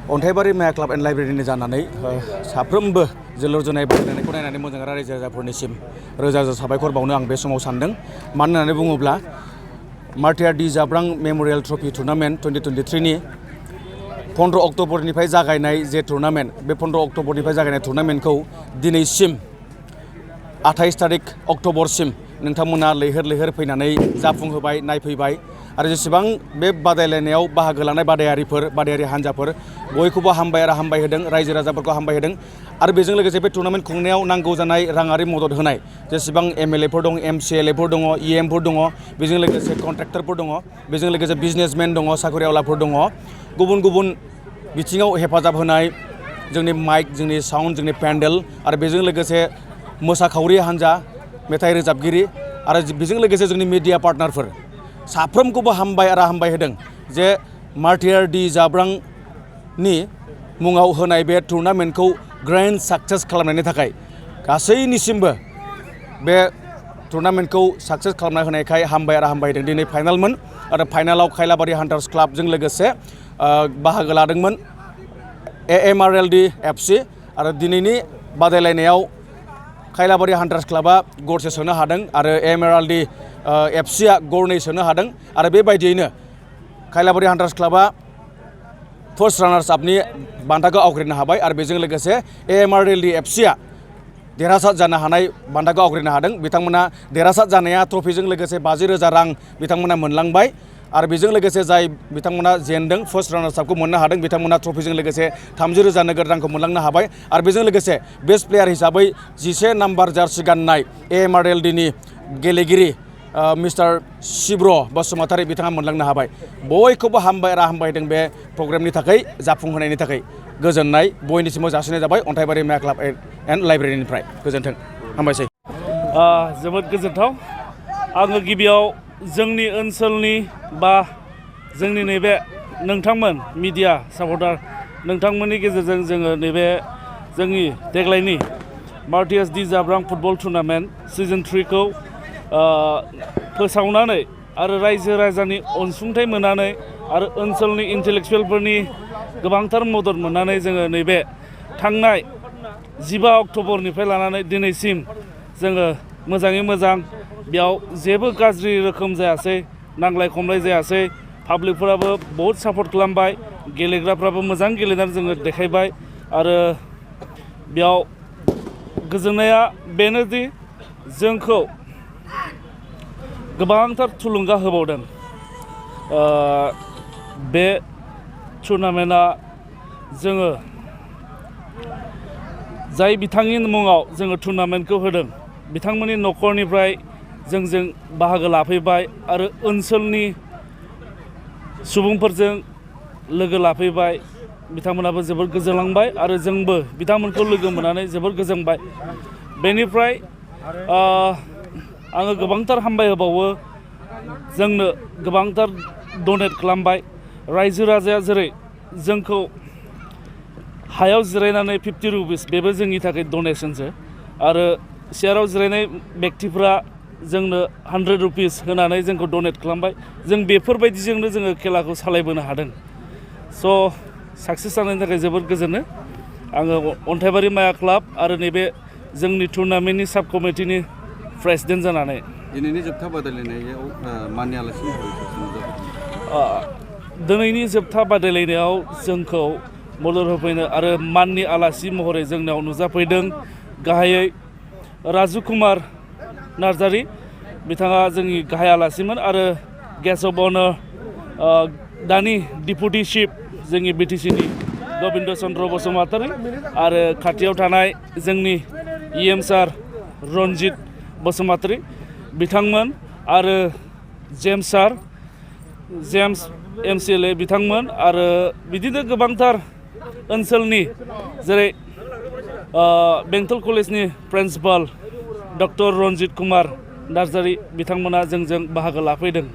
अन्थाइबारि माया club and लाइब्रेरिनि जानानै साफ्रोमबो जोलुर जोनाय बादायलायनायखौ नायनानै मोजां रायजो राजाफोरनिसिम रोजा रोजा साबायखर बावनो आं बे समाव सानदों। मानो होननानै बुङोब्ला मार्टियार डि जाब्रां मेम'रियेल ट्रफि टुर्नामेन्ट 2023 नि 15 अक्ट'बरनिफ्राय जागायनाय जे टुर्नामेन्ट, बे 15 अक्ट'बरनिफ्राय जागायनाय टुर्नामेन्टखौ दिनैसिम 28 तारिख अक्ट'बरसिम नोंथांमोना लैहोर लैहोर फैनानै जाफुंहोबाय, नायफैबाय आरो जेसेबां बे बादायलायनायाव बाहागो लानाय बादायारि हान्जाफोर बयखौबो हामबाय आरो हामबाय होदों, रायजो राजाफोरखौ हामबाय होदों आरो बेजों लोगोसे बे टुर्नामेन्ट खुंनायाव नांगौ जानाय राङारि मदद होनाय जेसेबां MLA फोर दं, MCLA फोर दङ, EM फोर दङ, बेजों लोगोसे कन्ट्रेक्टरफोर दङ, बेजों लोगोसे बिजनेसमेन दङ, साख्रिआवलाफोर दङ, गुबुन गुबुन बिथिङाव हेफाजाब होनाय जोंनि माइक, जोंनि साउन्ड, जोंनि पेन्डेल आरो बेजों लोगोसे मोसाखावरि हान्जा, मेथाइ रोजाबगिरि आरो बेजों लोगोसे जोंनि मिडिया पार्टनारफोर साफ्रोमखौबो हामबाय आरो हामबाय होदों जे मार्टियार डि जाब्रांनि मुङाव होनाय बे टुर्नामेन्टखौ ग्रेन्ड साक्सेस खालामनायनि थाखाय गासैनिसिमबो बे टुर्नामेन्टखौ साक्सेस खालामना होनायखाय हामबाय आरो हामबाय होदों। दिनै फाइनालमोन आरो फाइनालाव खैलाबारि हान्टार्स क्लाबजों लोगोसे बाहागो लादोंमोन MRLD FC आरो दिनैनि बादायलायनायाव खैलाबारि हान्टार्स क्लाबा गरसे सोनो हादों आरो MRLD FCआ गरनै सोनो हादों आरो बेबायदियैनो खैलाबारि हान्टार्स क्लाबा फार्स्ट रानार्स आपनि बान्थाखौ आवग्रिनो हाबाय आरो बेजों लोगोसे MRLD FCआ देरहासार जानो हानाय बान्थाखौ आवग्रिनो हादों। बिथांमोना देरहासार जानाया ट्रफिजों लोगोसे 50,000 रां बिथांमोना मोनलांबाय आरो बेजों लोगोसे जाय बिथांमोना जेनदों फार्स्ट रानार्स आपखौ मोननो हादों बिथांमोना ट्रफिजों लोगोसे 30,000 नोगोद रांखौ मोनलांनो हाबाय आरो बेजों लोगोसे बेस्ट प्लेयार हिसाबै 11 नाम्बार जार्सि गाननाय MRLDनि गेलेगिरि मिस्टार शिब्र बसुमतारी बिथाङा मोनलांनो हाबाय। बयखौबो हामबाय आरो हामबाय होदों बे प्रग्रामनि थाखाय, जाफुंहोनायनि थाखाय गोजोननाय बयनिसिमबो जासिनाय जाबाय अन्थाइबारि माया क्लाब एन्ड लाइब्रेरिनिफ्राय। गोजोन्थों, हामबायसै। जोबोद गोजोनथाव। आङो गिबियाव जोंनि ओनसोलनि बा जोंनि नैबे नोंथांमोन मिडिया सापर्टार नोंथांमोननि गेजेरजों जोङो नैबे जोंनि देग्लायनि मार्टियार डि जाब्रां फुटबल टुर्नामेन्ट सिजन 3 खौ फोसावनानै आरो रायजो राजानि अनसुंथाइ मोननानै आरो ओनसोलनि इन्टेलेक्सुवेलफोरनि गोबांथार मदद मोननानै जोङो नैबे थांनाय 15 अक्ट'बरनिफ्राय लानानै दिनैसिम जोङो मोजाङै मोजां बेयाव जेबो गाज्रि रोखोम जायासै, नांलाय खमलाय जायासै, पाब्लिकफोराबो बहुद सापर्ट खालामबाय, गेलेग्राफ्राबो मोजां गेलेनानै जोङो देखायबाय आरो बेयाव गोजोननाया बेनोदि जोंखौ गोबांथार थुलुंगा होबावदों। बे टुर्नामेन्टआ जोङो जाय बिथांनि मुङाव जोङो टुर्नामेन्टखौ होदों बिथांमोननि न'खरनिफ्राय जोंजों बाहागो लाफैबाय आरो ओनसोलनि सुबुंफोरजों लोगो लाफैबाय, बिथांमोनाबो जोबोद गोजोनलांबाय आरो जोंबो बिथांमोनखौ लोगो मोननानै जोबोद गोजोनबाय। बेनिफ्राय आङो गोबांथार हामबाय होबावो, जोंनो गोबांथार डनेट खालामबाय। रायजो राजाया जेरै जोंखौ हायाव जिरायनानै 50 रुपिस बेबो जोंनि थाखाय डनेसनसो आरो सियाराव जिरायनाय बेक्तिफ्रा जोंनो 100 रुपिस होनानै जोंखौ डनेट खालामबाय। जों बेफोरबायदिजोंनो जोङो खेलाखौ सालायबोनो हादों। स' साक्सेस जानायनि थाखाय जोबोद गोजोनो। आङो अन्थाइबारि माया क्लाब आरो नैबे जोंनि टुर्नामेन्टनि साब कमिटिनि प्रेसिडेन्ट जानानै दिनैनि जोबथा बादायलायनायाव माननि आलासि दिनैनि जोबथा बादायलायनायाव जोंखौ मदद होफैनो आरो माननि आलासि महरै जोंनाव नुजाफैदों गाहायै राजु कुमार नार्जारि, बिथाङा जोंनि गाहाय आलासिमोन आरो गेस्ट अफ अनार दानि डिपुटि चिफ जोंनि BTCनि गबिन्द चन्द्र बसुमतारी आरो खाथियाव थानाय जोंनि EM सार रन्जित बसुमतारी बिथांमोन आरो जेम्स सार, जेम्स MCLA बिथांमोन आरो बिदिनो गोबांथार ओनसोलनि जेरै बेंटल कलेजनि प्रिन्सिपाल डक्टर रन्जित कुमार नार्जारि बिथांमोना जोंजों बाहागो लाफैदों।